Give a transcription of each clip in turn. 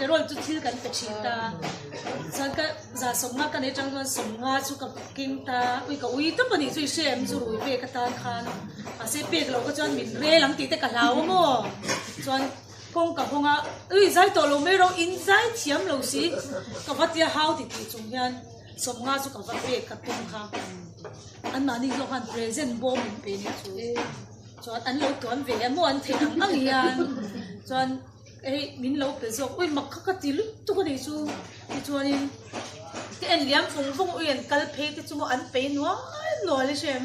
Carol chu thil kan pe thin ta. Chuan ka za sawmnga ka nei atang chuan sawmnga chu ka keng ta. Ui ka ui tawp a nih chu i hre em chu rui pek atan khan. Mahse pek loh kha chuan min rel ang tih te ka hlau a maw. Chuan kawng ka hawng a, ui zai tawh lo mai ro in zai thiam lo si. Ka va tia hau ti tih chung hian sawmnga chu ka va pek ka tum kha. Anmahni zawk khan present bawm min pe nia chu. Chuan an lo tuam ve a maw an theih ang ang hian chuan hei min lo pe zawk ui mak kha ka ti lutuk a nih chu tichuanin ka en liam vung vung ui an kal phei te chu maw an pei nual nual i hrem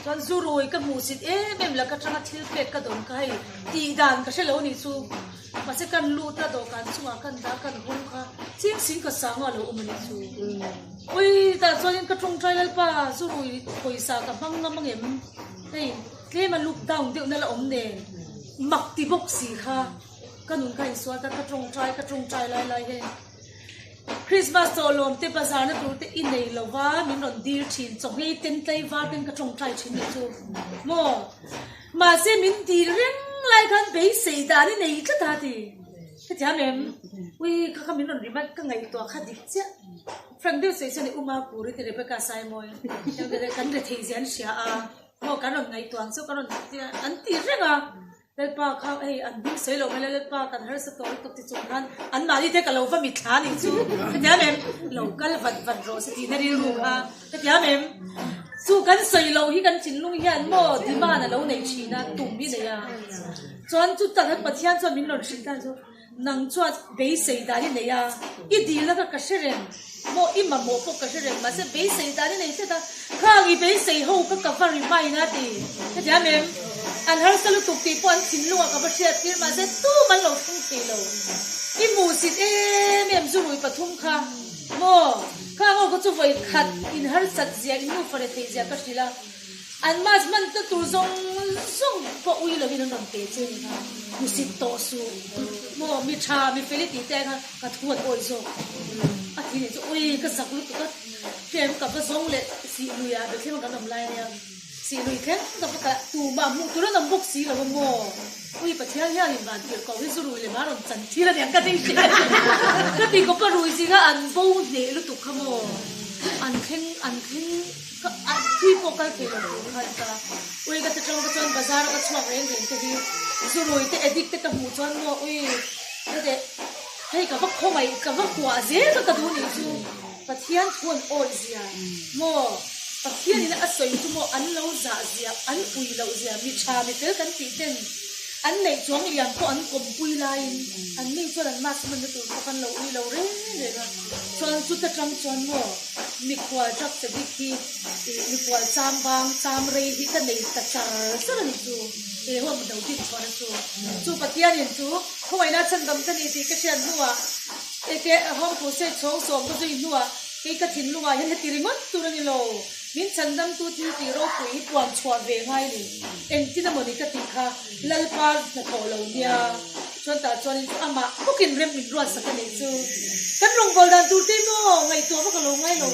chuan zu rui ka hmuh sit em em la ka tanga thil pek ka dawn kha hei tih dan ka hrelo a nih chu mahse kan lut a dawhkan chungah kan dah kan hawng kha ching sing ka sang a lo awm a nih chu ui tah chuanin ka tawngtai lalpa zu rui pawisa ka hmang ngam angem. Hei tlem a look down deuh na la awm nen mak ti bawk si kha ka nun kha insual ta ka tawngtai ka tawngtai lai lai hian Christmas chaw lawm te bazar na tur te i nei lo va min rawn dil thin chawhmeh ten tlei var ten ka tawngtai thin nih chu maw mahse min dil reng lai khan beisei dan i nei tlat a ti hetiang em ui kha kha min rawn rim a ka ngaihtuah kha dik chiah. Frank deuh sawi chuan i Uma Kuri te Rebecca Saimawi kan rethei zia an hria a, maw kan rawn ngaihtuah ang chu ka rawn an ti reng a, Lalpa kha hei an hming sawi lo mai la Lalpa kan harsa tawh lutuk ti chung khan anmahni te ka lo va mit thla anih chu hetiang em lo kal vat vat rawh se tihna rilru kha hetiang em chu kan sawi loh hi kan thinlung hian maw demand a lo nei thin a tum hi nei a chuan chutak Pathian chuan min rawn hrilh tan chu. Nang chuan beisei dan i nei a, i dilna kha ka hre reng maw, i mamawh pawh ka hre reng, mahse beisei dan i nei tlat a, khang i beisei ho kha ka va remind a ti. Hetiang em? An harsa lutuk tih pawh an thinlungah ka va hriat tir, mahse tum an lo thleng thei lo. I hmuhsit em em zu rui pathum kha maw, khang ho kha chu vawi khat in harsat zia, in nufa rethei zia ka hrilh a. An mask hman ta tur zawng zawng pawh ui lovin an rawn pe che ni kha, hmusit tawh suh maw mi tha mi fel i tih te kha ka thu an awih zawk a ti nih chu ui ka zak lutuk a tlem ka va zawng leh sih lui ah Bethlehem ah kan awm lai ania sih lui thleng ka va kal tumah hmuh tur an awm bawk si lo a maw ui Pathian hian in van tirh ko hi zu rui leh mah rawn chan thil aniang ka ti ka ti kawp a rui zinga an bo hneh lutuk kha maw an thleng an thleng. Ka thui pawh kal thei lo tur kha ka ui ka ti tang ka chuan bazar a ka chhuak reng reng te hi zurui te addict te ka hmuh chuan maw ui hete hei ka va khawngaih ka va huah zel kha ka duh nih chu Pathian thu an awih zia maw Pathian in a sawi chu maw an lo zah zia an ui loh zia mi tha mi fel kan tih ten an neih chuang lian pawh an kawmpui laiin an mi chuan an mask hmanna tur pawh khan lo ui lo reng reng a chuan chuta tang chuan maw. Mikhual truck che bik hi ih mikhual cham vang cham rei hi ka nei ta char char a ni chu he huam do bik chhuah na chu chu Pathian in chu khawngaihna chhandam ka ni tih ka hriat hnuah eke home crusade chhawng sawm ka zui hnuah kei ka thinlungah hian heti ringawt tur a ni lo min chhandam tu thil tih ropui hi puan chhuah ve ngai ni engtin emaw ni ka tih kha Lalpa hnathawh lo nia. Chuan tah chuanin chu amah bawkin rem min ruatsak a nih chu. Kan rawngbâwl dan tur te maw ngaihtuah vak a lo ngai lo.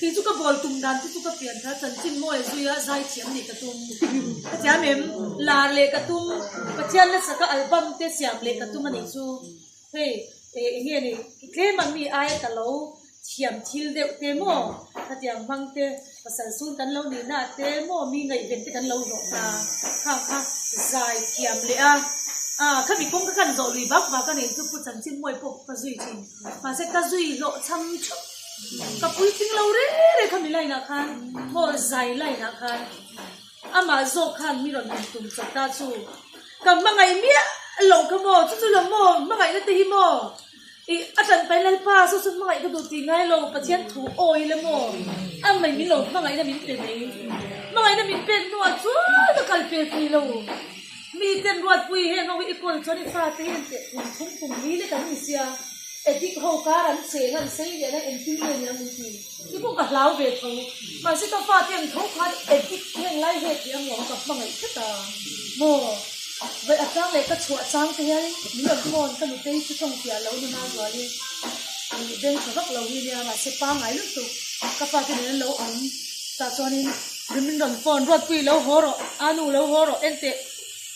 Kei chu ka bawl tum dan te chu ka pian thar chanchin maw e zuia zai thiam nih ka tum. Ka thiam em? Lar leh ka tum. Pathian lasaka album te siam leh ka tum a nih chu. Hei eng nge ni tlema mi aia ka lo thiam thil deuh te maw khatiang hmang te pasal sun kan lo nih na te maw mi ngaihven te kan lo hlawh ta khang kha zai thiam leh a ah khami kawng kha kan zawh lui bak bak a nih chu pu chanchin mawi pawh ka zui thin mahse ka zui hlawh chham thup ka puitling lo reng reng khami line ah khan maw zai line ah khan amah zawk khan mi rawn intum chawp ta chu ka hmangaih miah lo kha maw chu chu lo maw hmangaihna te hi maw. Ih, a tanpai Lalpa chu chu hmangaih ka duh tih ngai lo, Pathian thu awi le maw? A mai min lo hmangaihna min pe mai. Hmangaihna min pek hnuah chuan ka kal pe thei lo. Mi ten Ruatpui heng ho hi i kawl chuan i fate hian teh kum thum kum li lek an ni sia, addict ho kar an cheng an sei leh na engtin nge ni ang inti. Ti pawh ka hlau ve tho. Mahse ka fate ang tho khan addict heng lai ve tih ang lo ka hmangaih tlat a maw? Vawi a chang leh ka chhuah chang te hian min rawn phone ka nutei chu tawng piah lo ni hma zualin ih beng tha vak lo hi nia mahse pangngai lutuk ka fate nen an lo awm tah chuanin min rawn phone Ruatpui lo haw rawh Anu lo haw rawh enteh.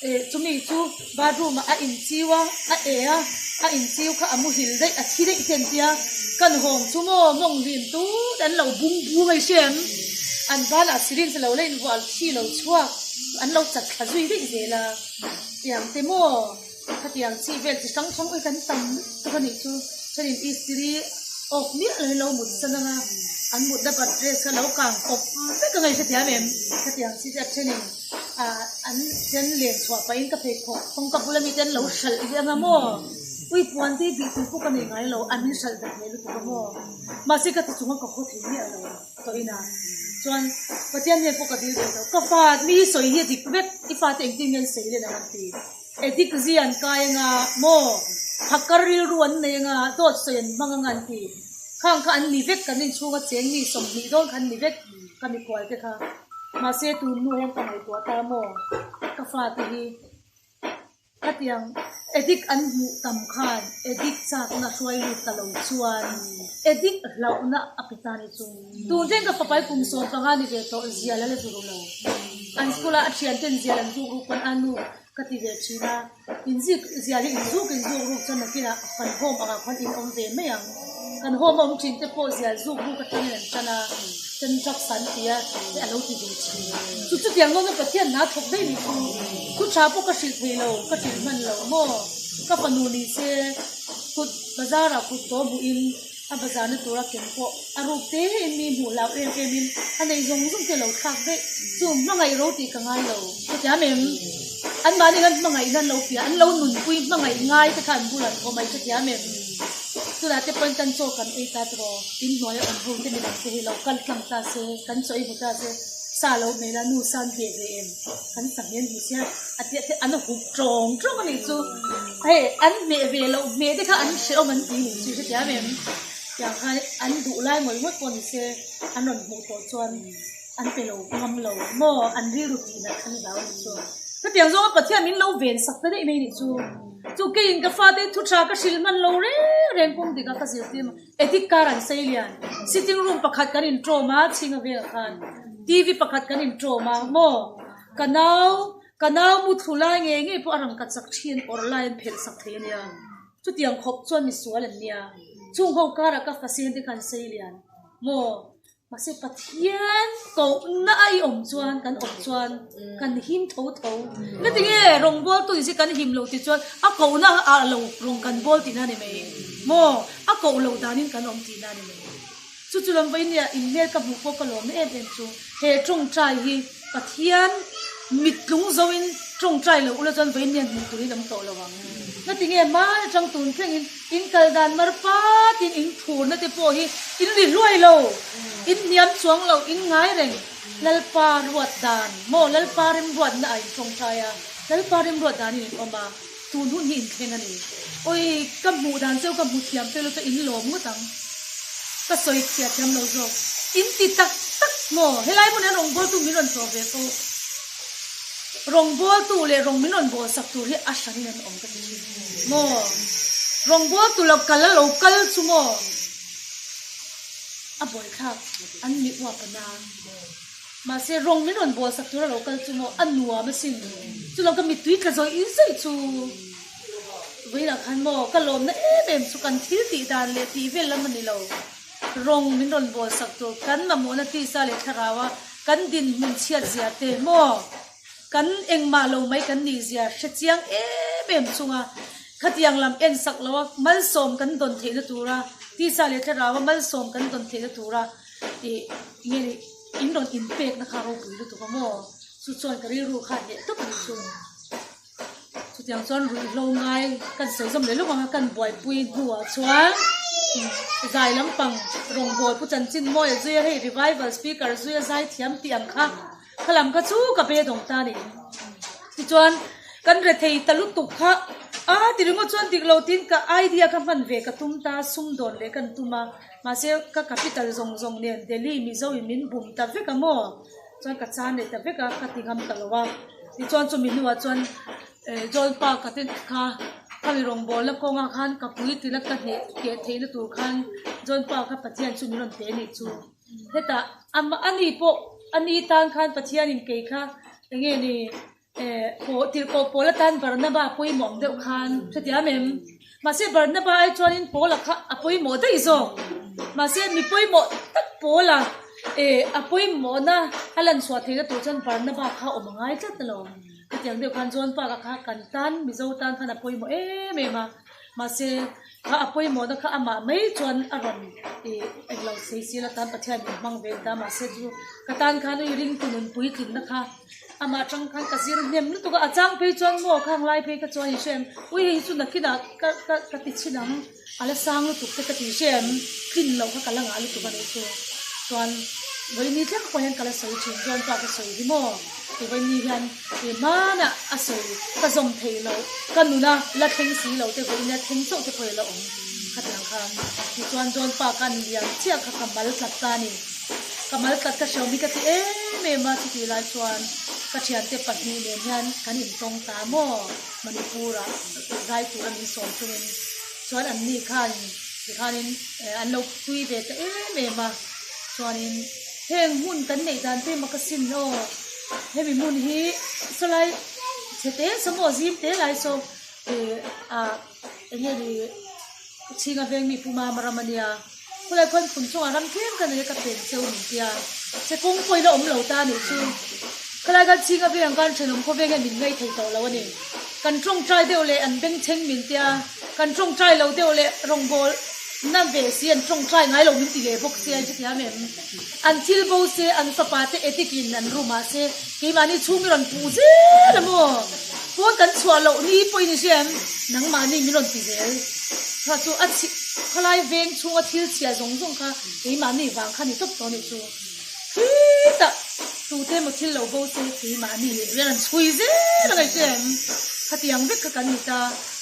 Eh chumi chu bathroom ah a inchiu a, a e a, a inchiu kha a muhil daih a thi daih te an tia, kan hawng chu maw mawng hlim tut an lo bung bung a i hria em? An banah syringe lo la invuah thi lo chhuak an lo chat thla zui daih zel a, tiang te maw khatiang chi vel chi hrang hrang ui kan tam lutuk a nih chu, thenin istiri awk miah lo in lo mut san ang a, an mutna bat dress kha lo kang kawp vek ang a i hrethiam em? Khatiang chi te a thenin. Ah an ten len chhuah pahin ka pheikhawk kawngka bula mite an lo hralh ve anga maw? Ui puan te hi bih tur pawh ka nei ngai lo, an in hralh dat leh lutuk a maw? Mahse ka ti chunga ka haw thei miah lo tawh ina chuan Pathian hnen pawh ka dil ve tawh, ka fa mi sawi hi a dik vek, i fate engtin nge an sawi len ang an ti, edik zia an kai anga maw? Phakar rilru an nei anga dawt sawi an hmang anga an ti, khang kha an ni vek kan inchhunga cheng mi 20 dawn kha an ni vek ka mikhual te kha. Mahse tun hnu hian ka ngaihtuah ta maw? Ka fate hi khatiang addict an hmuh tam khan addict chakna hruai lut ta lo chuan addict hlauhna a pe ta ni chu. Tun thleng ka fapa hi kum 15 ni ve tawh zial a la zu ru lo. An school a a thian ten zial an zuk ruk pawn a nu ka ti ve thin a, inzik zial hi inzuk inzuk ruk chuan nakinah kan home angah khan in awm ve mai ang. Kan home a awm thin te pawh zial zuk ruk atangin an tan a, ten drugs an ti a te a lo ti ve thin. Chu chutiang dawn chuan Pathian hna thawk daih ni chu thu tha pawh ka hrilh thei lo, ka hrilh hman lo maw? Ka fanu ni se kut bazar ah kut daw hmuh in a bazar na tura ken pawh a ruk te in mi hmuh hlau em em in a nei zawng zawng te lo thlak daih. Chu hmangaih ro tih ka ngai lo. Chutiang em? Anmahni khan hmangaih nan lo piah, an lo nunpui hmangaih ngai te kha an bulah an awm a, i hrethiam em? Tunah te pawhin kan chaw kan ei ta tawh, in hnuaia awm ho te midang te hi lo kal tlang ta se, kan chaw ei hmu ta se, sa lo hmel a, nu san ve ve em? Kan sa hmel hmu sia, a tia te an hup tawng tawng a nih chu. Hei an hmeh ve loh hmeh te kha an hrehawm an ti nih chu, i hrethiam em? Tiang khan an duh lai ngawih ngawih pawh ni se, an rawn hmuh tawh chuan. An pe lo ngam lo maw? An rilru tih nat kha ni hlau a nih chu. Chutiang zawnga Pathian min lo ven sak ta daih mai nih chu. Chu keiin ka fate thu tha ka hrilh hman lo reng reng kawng dik a ka zirtir mai. Edik kar an sei lian. Sitting room pakhat kan intawm a, chhinga velah khan TV pakhat kan intawm a maw? Ka nau, ka nau mu thlu lai ngei ngei pawh a rangkhat sak thin awrh lai an phelh sak thei a nia. Chutiang khawp chuan misual an nia. Chung ho karah ka fasên te kha an sei lian maw? Mahse Pathian kohna a i awm chuan kan awm chuan kan him tho tho. Engati nge rawngbawltu ni si kan him lo tih chuan a kohna ah lo rawng kan bawl tihna a ni mai maw? A koh loh danin kan awm tihna a ni mai. Chu chu lam vawiin nia inhmel ka hmuh pawh ka lawm em em chu he tawngtai hi Pathian mittlung zoin tawngtai lo ula chuan vawiin nia hmuh turin awm tawh lo ang. Engati nge hmaan atang tun thlengin In kal dan mar patin in phurna te pawh hi in ri hluai lo, in hniam chuang lo, in ngai reng. Lalpa ruat dan maw, Lalpa remruatna ah in tawngtai a, Lalpa remruat danin in awm a, tun hun hi in thleng a ni. Awi, ka hmuh dan cheu ka hmu thiam fel chu in lawm ngawt ang. Ka sawi chhiah thiam lo zawk. In ti tak tak maw, helai hmun hian rawngbawltu min rawn tlawh ve fo. Rawngbawltu leh rawng min rawn bawlsak tur hi a hranin an awm ka ti thin. Maw? Rawngbawltu lo kal a lo kal chu maw? A buaithlak an mi uap a na. Mahse rawng min rawn bawlsak tur a lo kal chu maw? A nuam asin. Chu lo ka mittui tla zawih zawih chu vawilah khan maw ka lawmna em em chu kan thil tih dan leh tih vel lam a ni lo. Rawng min rawn bawlsak tur kan mamawhna tisa leh thlarau a kan dinhmun chhiat zia te maw? Kan engmah lo mai kan nih zia hre chiang em em chunga khatiang lam en sak lo a malsawm kan dawn theihna tura tisa leh thlarau a malsawm kan dawn theihna tura ih nge ni in rawn inpekna kha ropui lutuk a maw? Chu chuan ka rilru kha hneh tawp a ni chu. Chutiang chuan ruihhlo ngai kan sawi zawm leh lawk ang a, kan buaipui hnuah chuan zai lampang rawngbâwl pu chanchin mawi a zui a, hei revival speaker zui a zai thiam tih ang kha kha lam kha chu ka be dawng ta a ni. Tichuan kan rethei ta lutuk kha a ti ringawt chuan dik lo tiin ka idea kha hman ve ka tum ta a, sumdawn leh kan tum a, mahse ka capital zawng zawng nen Delhi Mizo in min bum ta vek a maw? Chuan ka chan leh ta vek a, ka ti ngam ta lo a. Tichuan chumi hnuah chuan eh John Park-a te kha khami rawngbawlna kawngah khan ka puitlina ka hneh keh theihna tur khan John Park kha Pathian chu min rawn pe a nih chu. Hetah ama ani pawh ani tan khan Pathianin kei kha eng nge ni. Eh, tirhkoh Paula tan Barnaba a pawimawh ang deuh khan hrethiam em? Mahse Barnaba ai chuanin Paula kha a pawimawh daih zawk. Mahse mi pawimawh tak Paula eh a pawimawhna a lan chhuah theihna tur chuan Barnaba kha awm a ngai tlat alawm. Hetiang deuh khan John Park-a kha kan tan Mizo tan khan a pawimawh em em a. Mahse kha a pawimawhna kha amah mai chuan a rawn ih englo sei sila tan Pathian min hmang ve ta. Mahse chu ka tan khan i ringtu nun puitlinna kha Amah atang khan ka zir hnem lutuk a, a chang phei chuan maw khang lai phei kha chuan i hre em, ui hei hi chu nakinah ka ka ka ti chhin ang, a la sang lutuk te ka ti hre em, tlin loh kha ka la ngah lutuk a nih chu. Chuan vawiini thleng pawh hian ka la sawi thin, chuan pa ka sawi hi maw ti vawiini hian i hmanah a sawi ka zawm theih loh, ka nuna la thleng si lo te vawiina thleng chauh te pawh hi a la awm khatiang khan. Tichuan John pa ka ni liam chiah kha ka mal tlat ta a ni. Ka mal tlat ka hreawm hi ka ti em em a, chutih lai chuan ka thiante pahnih nen hian kan intawng ta maw Manipur ah zai tura min sawm chungin chuan an ni khan tikhanin an lo tui ve ta em em a, chuanin heng hmun kan neih dan te emaw ka sin aw, hemi hmun hi sawlai chhe te saw maw zim te lai saw ih ah eng nge ni chhinga veng mi Puma ram a nia. Khulai khawn phun chungah ram tlem ka nei a ka pen cheu min tia che kawng pawhin a awm lo ta anih chu. Khalai khan chhinga veng ang khan thenawm khawveng hian min ngaih thei tawh lo a ni. Kan tawngtai deuh leh an bengchheng min tia, kan tawngtai lo deuh leh rawngbâwl na ve si an tawngtai ngai lo min ti leh bawk sia hrethiam em? An thil bo se an fapa te etik in an ru mahse keimahni chhung i rawn puh zel a maw? Pawn kan chhuah loh ni pawhin i hria em? Nangmahni min rawn ti zel. Kha chu a chhi khalai veng chhunga thil chhia zawng zawng kha keimahni vang kha ni tawp tawh a nih chu. Khitah tute emaw thil lo bo se keimahni rian an chhui zel a ngaihtuah em? Khatiang vek kha kan ni ta.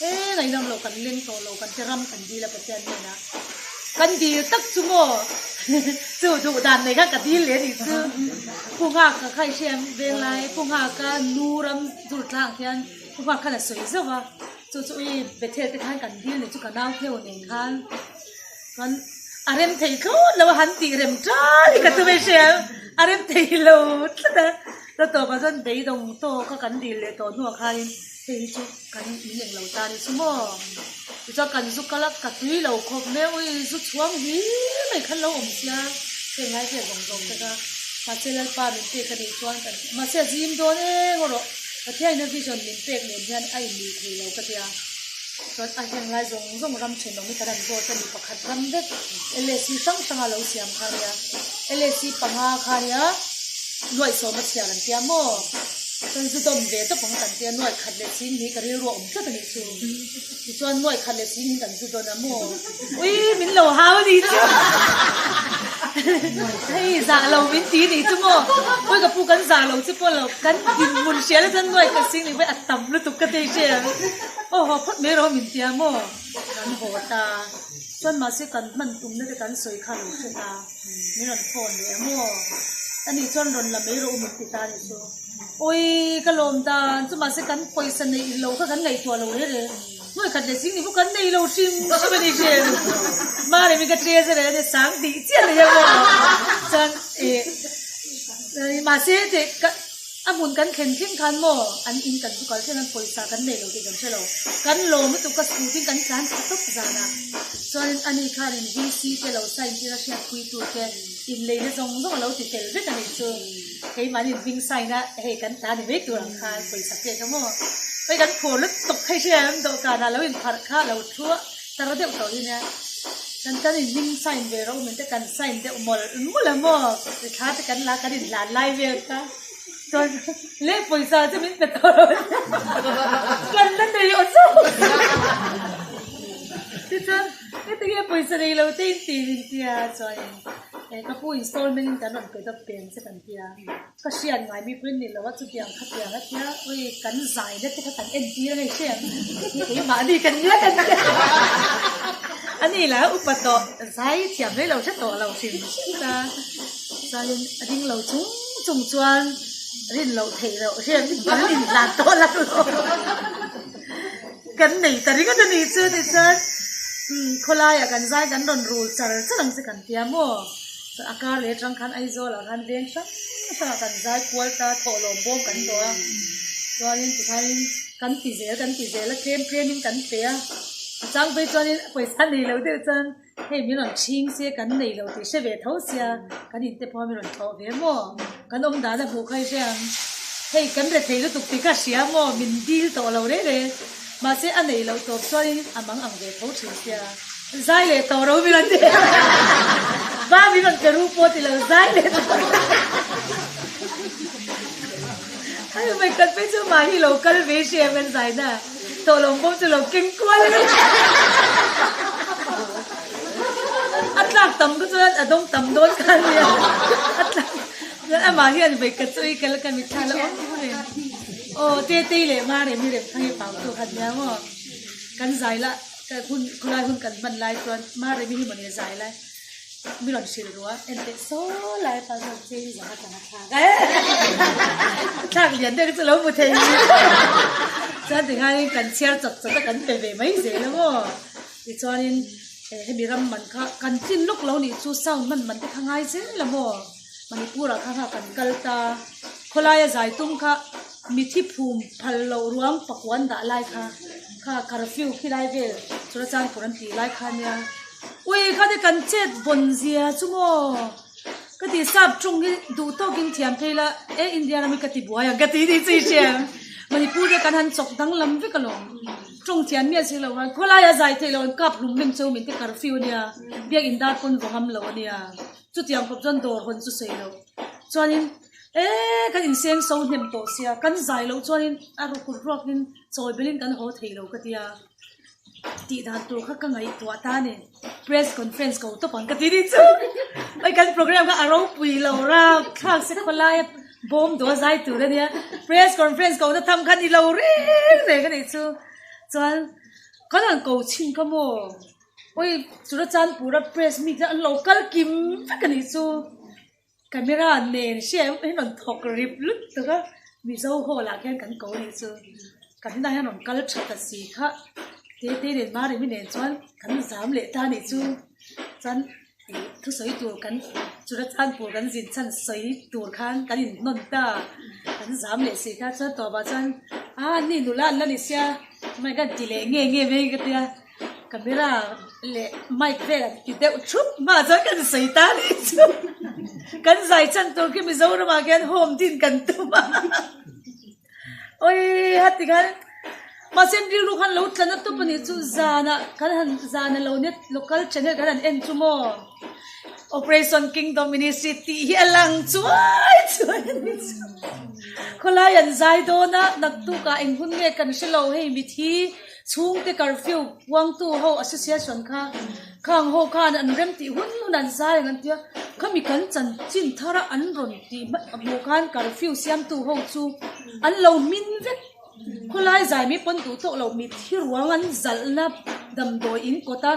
E ngaihnam lo kan leng tawh lo kan te ram kan dil a Pathian hnenah. Kan dil tak chu maw? Chu duh dan nei khan ka dil leh a nih chu. Pu Nghaka kha i hria em? Venglai Pu Nghaka nu ram dur tlang hian Pu Nghaka khan a sawi zauh a, chu chu ui Bethel te khan kan dil nih chu ka nau hleuh nen khan chuan a rem thei thlawt lo a han tih rem tan hi ka tum e hria em? A rem thei lo tlat a, ta tawpah chuan beidawng tawka kan dil leh tawh hnuah khanin hei hi chu kan min eng lo ta a ni chu maw? Tichuan kan zu kal a, ka tui lo khawp mai a, ui zu chhuang hlir mai khan lo awm sia, heng ngai vel zawng zawng te kha mahse Lalpa min pek a nih chuan kan mahse a zim dawn eng erawh Pathian in a vision min pek nen hian a inmi thei lo ka tia. Chuan a heng lai zawng zawng ram thenawm hi kan han zawt a ni pakhat ram vek LAC hrang hrang a lo siam kha nia, LAC panga kha nia nuaih sawm a chhiar an tia maw? Chuan zu dawm ve tawp ang kan tia nuaih khat leh ching hi ka rilru a awm tlat a nih chu. Tichuan nuaih khat leh ching hi kan zu dawn a maw? Ui min lo hau a nih chu! Hei zah lo min ti nih chu maw? Ui ka pu kan zah lo chu pawh lo kan dinhmun hria la chuan nuaih khat ching nih pawh a tam lutuk ka ti hria. Aw haw phawt mai rawh min tia maw? Kan haw ta. Chuan mahse kan hman tumna te kan sawi kha lo hre ta. Min rawn phone leh a maw? Ani chuan rawn la mai rawh u min ti ta anih chu. Awii ka lawm dan chu mahse kan pawisa neih lo kha kan ngaihtuah lo reh reh. Hnuai khat leh zing ni pawh kan nei lo hrim hrim a ni hrim. Mare mi ka ṭe zet a ni sang tih chiah a ni a maw? Chuan ih mahse teh ka. A hmun kan thlen thleng khan maw an in kan chu kal thleng an pawisa kan nei lo tih kan hre lo. Kan lawm lutuk ka scooty in kan tlan thla tawp zanah chuanin ani khanin VC te lo sign tir a hriatpui tur te inleina zawng zawng a lo ti fel vek a nih chu. Keimahni in hming sign a hei kan tlan ni mai tur ang khan pawisa pek a maw. Hei kan phur lutuk hei hria em dawhkanah lo inpharh kha lo thu a tar deuh tawh hi nia. Kan tan in hming sign ve rawh u min te kan sign deuh mawlh mawlh a maw thla te kan la kan inhlan lai vel kha. Chuan leh pawisa chu min pe tawh lo kan la nei aw zawk tichuan heti nge pawisa nei lo te in ti min tia chuanin eh ka pu installment in kan rawn pe dawp pen che kan tia ka hriat ngai mi pawhin ni lo a chutiang khatiang a tia ui kan zai na te kha kan en tir a ngei hriat keimahni kan nia kan tia ani lah upa tawh zai thiam mai lo hre tawh lo hrim hrim a chuanin a ding lo chung chung chuan rin loh theih loh hian kan inhlan tawh lo kan nei ta ringawt a nih chu tichuan umm khawlaiah kan zai kan rawn rul char char ang che kan tia maw a kar leh atang khan Aizawl ah khan veng hrang hrang ah kan zai kual ta thawhlawm bawm kan dawh a. Chuanin tikhanin kan ti zel kan ti zel a tlem tlemin kan pe a, a chang phei chuanin pawisa nei lo deuh chuan hei min rawn chhing se kan nei lo tih hre ve tho sia kan inte pawh min rawn thlawh ve maw? Kan awm dan a hmuh kha i hre ang. Hei kan rethei lutuk tih kha hria maw? Min dil tawh lo reng reng. Mahse a nei loh tawp chuanin a mang ang ve tho thin sia. Zai leh tawh ro min rawn ti. Ba min rawn pe ru pawh ti lo zai leh tawh ro. Ai mai khat phei chu mahni lo kal ve hria em kan zai na tawh lo bawm chu lo keng kual a. A tlak tam ka chuan a dawng tam dawn kha nia. A tlak chuan amah hian vawi khat chu i kal ka mitthla la awm reng. Aw Tetei leh Maremi rem kha hi pau tu khat nia maw. Kan zai la ka hun khawlai hun kan hman lai chuan Maremi hi mawni a zai lai mi rawn hrilh ru a enteh saw lai pa chuan cheng zanga tang a thlak a thlak lian deuh chu lo hmu thei ni chuan tikhanin kan chhiar chawt chawt a kan pe ve mai zel a maw tichuanin hemi ram man kha kan tlin lawk lo nih chu sound hman man te kha ngai zel a maw. Manipur ah kha kha kan kal ta. Khawlaia zai tum kha mithi phum phal loh ruang pakuan dah lai kha kha curfew khi lai vel Churachandpur an tih lai kha nia. Ui kha te kan chet vawn zia chu maw? Ka ti sap tung hi duh tawkin thiam phei la e India ram hi ka ti buai ang ka ti ni chu i hria ang. Manipur te kan han chawk danglam vek alawm. Tung thiam miah si lo khan khawlaia zai theih loh an kap hlum meng cheu min te curfew ania biak in dar pawn vaw ngam lo ania. Chutiang khawp chuan dawr hawn chu sawi lo. Chuanin e kan inseng so hnem tawh sia, kan zai loh chuanin a rukut ruakin chawi belin kan haw thei lo ka tia. Tih dan tur kha ka ngaihtuah ta a ni. Press conference ko tawp ang ka ti ni chu. Hei kan program kha a ropui lo rap thlak se khawlaia bawm duh a zai tur a nia. Press conference ko na tham kha ni lo reng reng a nih chu. Chuan kan han ko chhin kha maw. Oi Churachandpur a press mi te an lo kal kim vek a nih chu camera nen hria em in rawn thawk rip lut tuk a Mizo hall ah khian kan ko a nih chu kan inah hian rawn kal tha ta si kha te te nen Maremi nen chuan kan zam leh ta a nih chu chuan ih thusawi tur kan Churachandpur kan zin chhan sawi tur khan kan inhnawn ta kan zam leh si kha chuan tawpah chuan a ni nula an la ni sia mai kan ti leh nge nge mai ka tia. Camera leh mic vel an ti deuh thup hma chuan kan sawi ta a nih chu kan zai chan tur khi Mizoram ah khian home din kan tum a awii hati khan mahse an rilru khan lo tla na tawp a nih chu zanah kan han zana lo net local channel kan han en chu maw Operation Kingdom Ministry tih hi a lang chuai chuai a nih chu khawlai an zai dawn a naktuk ah eng hun nge kan hrelo hei mithi. Chhungte curfew puangtu ho association kha khang ho khan an rem tih hun hun an zai ang an tia, khami kan chanchin thar a an rawn tih hmuh khan curfew siamtu ho chu an lo hmin vek. Khawlai zai mai pawn duh tawh lo mitthi ruang an zalhna damdawi in kawt a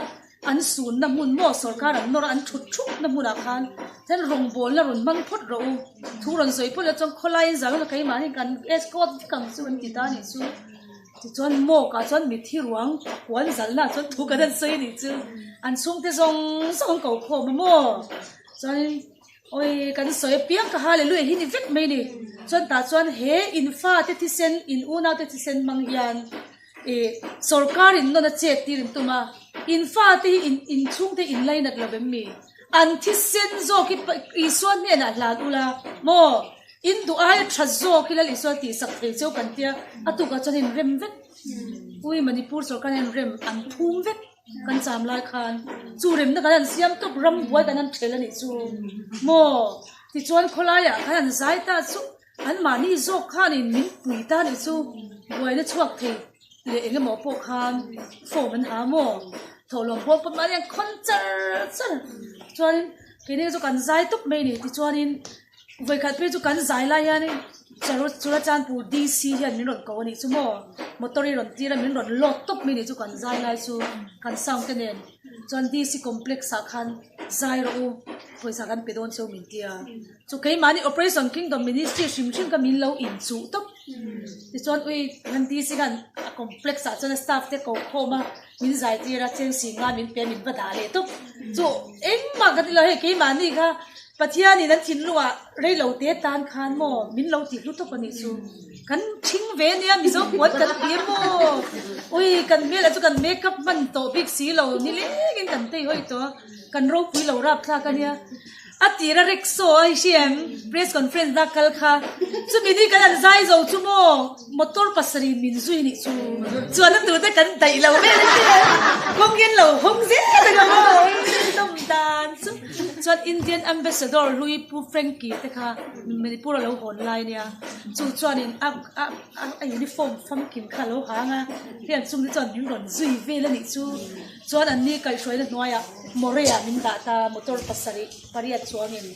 an sunna hmun maw sorkar an nawr a an thut thup na hmunah khan chuan rawngbawlna rawn hmang phawt rawh u thu rawn sawi phawt la chuan khawlai in zalna keimahni kan escort vek ang chu an ti ta a nih chu. Tichuan Mawk ah chuan mithi ruang huan zalna ah chuan thu kan han sawi a nih chu an chhungte zawng zawng an ko khawm a maw chuanin awi kan sawi apiang ka hallelujah hi ni vek mai a ni chuan tah chuan he in fate thisen in unaute thisen hmang hian ih sorkar in nawn a chet tir in tum a in fate hi in in chhungte in lainat lo em mi an thisen zawk hi Isua hnenah hlan ula maw. In duh aia tha zawk hi Lal Isua tih sak thei cheu kan tia, a tukah chuan in rem vek. Ui Manipur sorkar hian rem an phum vek kan cham lai khan. Chu remna kan han siam tawp ram buai kan han thel a nih chu maw? Tichuan khawlaiah khan an zai ta chu anmahni zawk khanin min pui ta a nih chu buaina chhuak thei leh eng emaw pawh khan form an ha maw? Thawhlawm pawh pawn mahni an khawn char char. Chuanin keini chu kan zai tawp mai a ni. Tichuanin. Vawikhat phei chu kan zai lai hianin Churachandpur DC hian min rawn ko a nih chu maw? Motor hi rawn tir a min rawn load tawp mai a nih chu kan zai lai chu kan sound te nen chuan DC complex ah khan zai rawh u pawisa kan pe dawn cheu min ti a chu keimahni Operation Kingdom Ministry hrim hrim kha min lo inchuh tawp tichuan ui kan DC khan a complex ah chuan a staff te ko khawm a min zai tir a cheng si nga min pe a min va dah leh tawp chu engmah ka ti lo hei keimahni kha Pathianin an thinlungah reilo te tan khan maw min lo tih hlu tawp a nih chu. Kan thing ve nia Mizo puan kan ti emaw ui kan hmel ah chu kan makeup hman tawh bik si lo nilengin kan tei hawi tawh a kan ropui lo rap thlak a nia a tira rickshaw a hri em press conference na kal kha chumi ni kan han zai zo chu maw motor pasarih min zui nih chu chuan a tute kan daih lo vel a nia kawng hian lo hawng zel a nia maw dawm dan chu chuan Indian ambassador hlui Pu Frankie te kha Manipur a lo hawn lai nia. Chu chuanin a a a uniform famkim kha a lo hang a, heng chung te chuan min rawn zui vel a nih chu. Chuan an ni kaihhruaina hnuaiah Moreh ah min dah ta, motor pasarih pariat chuangin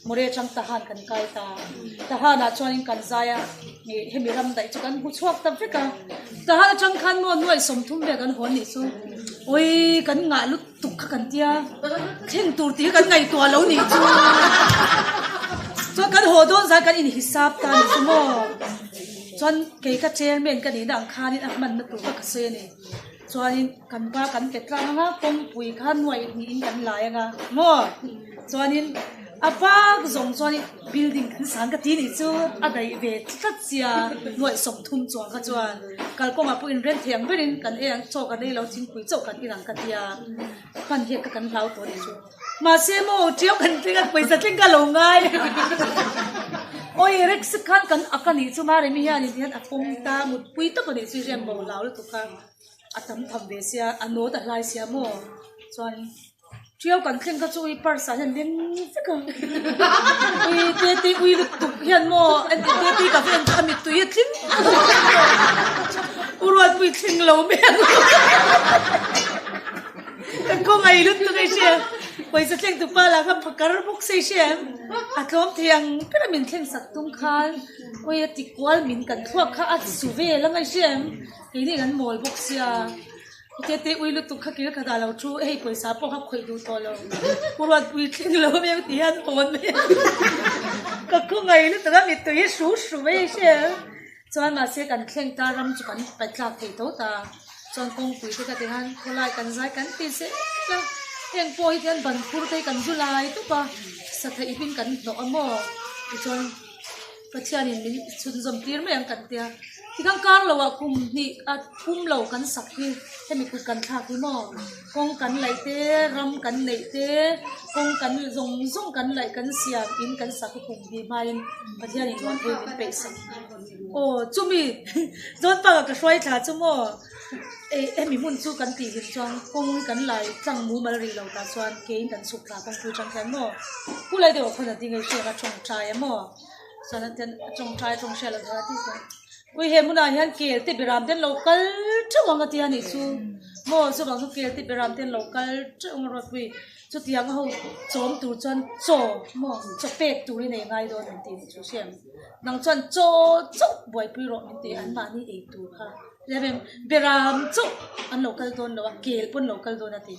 Moreh atang Tahan kan kai ta. Tahan ah chuanin kan zai a, ih hemi ram daih chu kan hmu chhuak ta vek a. Tahan atang khan maw nuai 30 vel kan hawn nih chu. Awii kan ngah lut tuk kha kan tia thleng tur tih hi kan ngaihtuah lo nih chu chuan kan haw dawn zan kan inhisap ta ni chu maw chuan kei ka chairman ka nihna ang khanin a hmanna tur kha ka sawi a ni chuanin kan pa kan pe tlang anga kawngpui kha nuaih hnihin kan lai anga maw chuanin a bak zawng chuanin building kan sang ka ti nih chu a daih ve tlat sia nuaih 30 chuang kha chuan. Kalkawngah pawh inrem thei ang berin kan ei ang chaw kan ei lo thingpui chauh kan in ang ka tia hman hian ka kan hlau tawh nih chu. Mahse maw tiau kan tling a pawisa tling ka lo ngai awi Rex khan kan ak a nih chu Maremi hianin hian a pawm ta mutpui tawp a nih chu rian bo hlau lutuk kha a tam tham ve sia a nawt a hlai sia maw chuan Ṭiau kan thleng kha chu ui purse ah hian leng vek a, ui tete ui lutuk hian maw tete ka va en chu a mittui a tling u Ruatpui thleng lo mai ang ka khawngaih lutuk a hria pawisa thleng tu pa lah kha phakar bawk se hria a tlawm thei ang ber a min thleng sak tum khan ui a ti kual min kan thluak kha a su vel ang a hria keini kan mawl bawk sia. Tete ui lutuk kha kil khat ah lo thu hei pawisa pawh kha khawih duh tawh lo u Ruatpui thleng lo mai ang ti hian hawn mai a ka khawngaih lutuk a mittui hi hru hru mai a hria chuan mahse kan thleng ta ram chu kan paih tlak thei tho ta chuan kawngpui te kha ti khan khawlai kan zai kan ti zel a heng pawh hi tihian ban phur te hi kan zu lai tawp a satha ip in kan hnawh a maw tichuan. Pathianin min chhunzawm tir mai ang kan tia. Tikhan kar lo ah kum hnih a phum lo kan sak hi hemi kut kan thlak hi maw kawng kan laih te ram kan neih te kawng kan zawng zawng kan laih kan siam in kan sak hi kum hnih hmain Pathianin ruah phei min peih sak. Aw chumi zawn pakah ka hruai thla chu maw eh hemi hmun chu kan tih hlim chuan kawng hi kan lai tlang mumal rih lo tah chuan keiin kan chhuk thla kawngpui tang hian maw pu lai deuh ah khawn a ding a i hriat a tawngtai a maw. Chuan a ten a tawngtai a tawng hriat loh chuan a ti chuan ui he hmunah hian kel te beram te an lo kal teuh ang a tia nih chu maw chuvang chu kel te beram te an lo kal teuh ang a rawtpui chutiang a ho chawm tur chuan chaw maw chaw pek tur i nei ngai dawn min tih nih chu hriat nang chuan chaw chauh buaipui rawh min ti an mahni ei tur kha beram chauh an lo kal dawn lo a kel pawn an lo kal dawn a ti.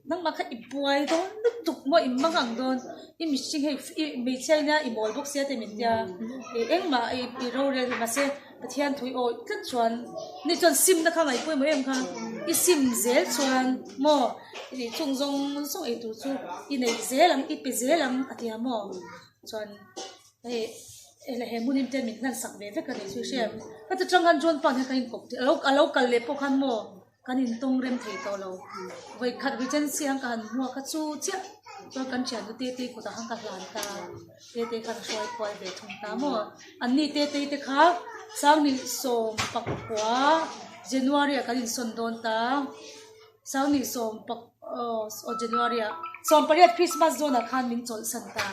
Nangmah kha i buai dawn lutuk maw i mang ang dawn i mihring hei i hmeichhia ina i mawl bawk sia te min tia i engmah i i rorel hi mahse Pathian thu i awih tlat chuan ni chuan simna kha ngaih pawimawh em kha i sim zel chuan maw i chung zawng zawng ei tur chu i neih zel ang i pe zel ang a tia maw chuan hei he hmun in te min hlan sak ve vek a ni chu i hria em ka ti tang khan John pa hian ka inkawp a lo kal leh pawh khan maw. Kan intawng rem thei tawh lo. Vawikhat Regency ang ka han hmuak a chu chiah chuan kan thiannu Tete kutah khan ka hlan ta. Tete khan a hruai kual ve thung ta maw. Anni Tete te kha Sangni 19 January ah kan insawn dawn ta. Sangni sawm pak aw January ah 18 Christmas zawnah khan min chawlhsan ta.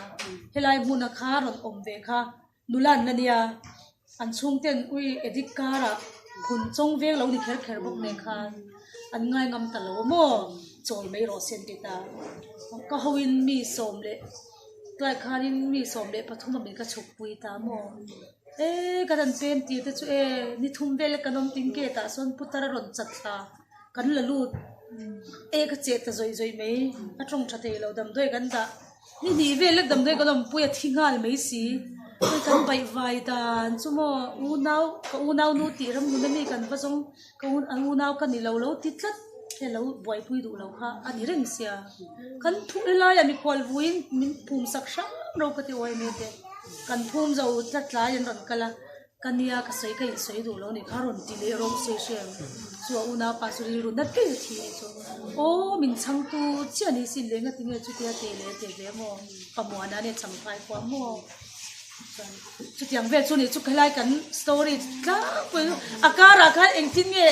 Helai hmuna kha rawn awm ve kha Nula an la nia, an chhungten ui edit karah phun chawng veng lo ni kher kher bawk nen khan an ngai ngam ta lo a maw chawl mai rawh se an ti ta. Ka hoin mi sawm leh tlai khanin mi 13 a min ka chhuk pui ta maw. E kan han pem tir te chu e ni thum vel kan awm ting gate ah sawn putar a rawn chat thla kan la lut e ka chet ta zawih zawih mai a tawng tha thei lo damdawi kan dah. Ni hnih vel lek damdawi kan awmpui a thi nghal mai si. Hei kan baih vai dan chu maw unau ka unau nu tih ram nuna mi kan va zawng ka un an unau ka ni lo lo ti tlat he lo buaipui duh lo kha a ni reng sia. Kan thuh helai ah mikhual vuiin min phum sak hrang ro ka ti uai mai te. Kan phum zo tlat tlai an rawn kal a. Ka nia ka sawi ka insawi duh lo nih kha rawn ti leh rawng se hriat chu a unaupa chu rilru nat ngei a thi nih chu aw min chhangtu chiah ni sin leh ngati nge chutia teh leh teh ve maw pamuana nia champhai kuah maw chuan chutiang vel chu nih chu khelai kan story tlangpui a karah khan engtin nge.